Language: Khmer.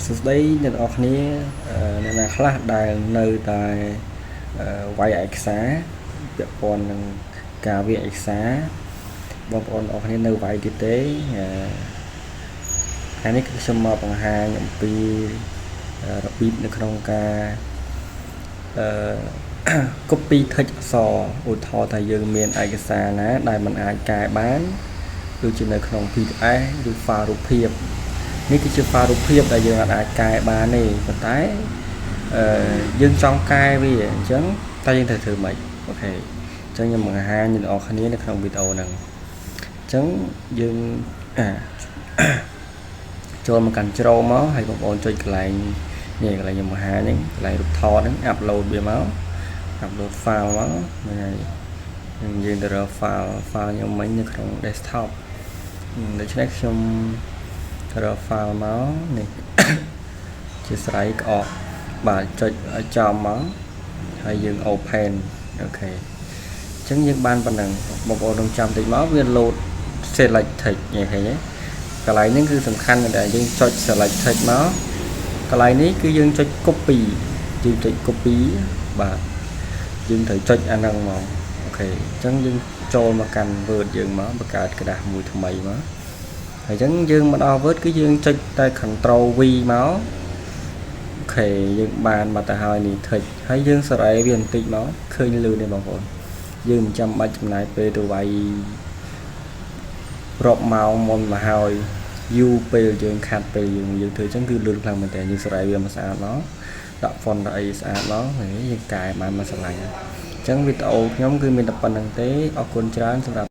សួស្តីអ្នកទាំងអស់គ្នាអ្នកណាខ្លះដែលនៅតែវាយឯកសារពាក់ព័ន្ធនឹងការវាយឯកសារបងប្អូនទាំងអស់គ្នានៅវាយទៀតទេថ្ងៃនេះគឺខ្ញុំមកបង្ហាញអំពីរបៀបនៅក្នុងការអឺ copy text អក្សរឧទាហរណ៍ថាយើងមានឯកសារណាដែលมันអាចកែបានដូចជានៅក្នុង PDF ឬ file រូបភាពនេះគឺជា file រូបភាពដែលយើងអាចកែបានទេប៉ុន្តែអឺយើងចង់កែវាអញ្ចឹងតើយើងត្រូវធ្វើម៉េច OK អញ្ចឹងខ្ញុំបង្ហាញអ្នកទាំងអស់គ្នានៅក្នុងវីដេអូហ្នឹងអញ្ចឹងយើងអាចូលមកកាន់Chrome មកហើយបងប្អូនចុចកន្លែងនេះកន្លែងខ្ញុំបង្ហាញហ្នឹងកន្លែងរូបថតហ្នឹង upload វាមក upload file មកហ្នឹងហើយនឹងយើងទៅរក file ខ្ញុំមិញនៅក្នុង desktop ដូច្នេះខ្ញុំរក file មកនេះជាស្រ័យក្អកបាទចុចឲ្យចំមកហើយយើង open OK អញ្ចឹងយើងបានប៉ុណ្ណឹងបងប្អូននឹងចាំតិចមកវា load select text ញ៉េឃើញទេកន្លែងហ្នឹងគឺសំខាន់មែនតើយើងចុច select text មកកន្លែងនេះគឺយើងចុច copy យើងចុច copy បាទយើងត្រូវចុចអាហ្នឹងមក OK អញ្ចឹងយើងចូលមកកាន់ Word យើងមកបង្កើតក្រដាសមួយថ្មីមកហើយអញ្ចឹងយើងមកដល់ Word គឺយើងចុចតែ Control V មក OK យើងបានមកទៅហើយនេះ text ហើយយើងសេរីវាបន្តិចមកឃើញលឿនទេបងប្អូនយើងមិនចាំបាច់ចំណាយពេលទៅវាយរាប់ម៉ោងមុនមកហើយយូរពេលយើងខាត់ពេលយើងយើងធ្វើអញ្ចឹងគឺលឿនខ្លាំងមែនតើយើងសេរីវាមកស្អាតមកដាក់ font ដាក់អីស្អាតមកហើយយើងកែបានមកស្រឡាញ់អញ្ចឹងវីដេអូខ្ញុំគឺមានតែប៉ុណ្្នឹងទេអរគុណច្រើនសម្រាប់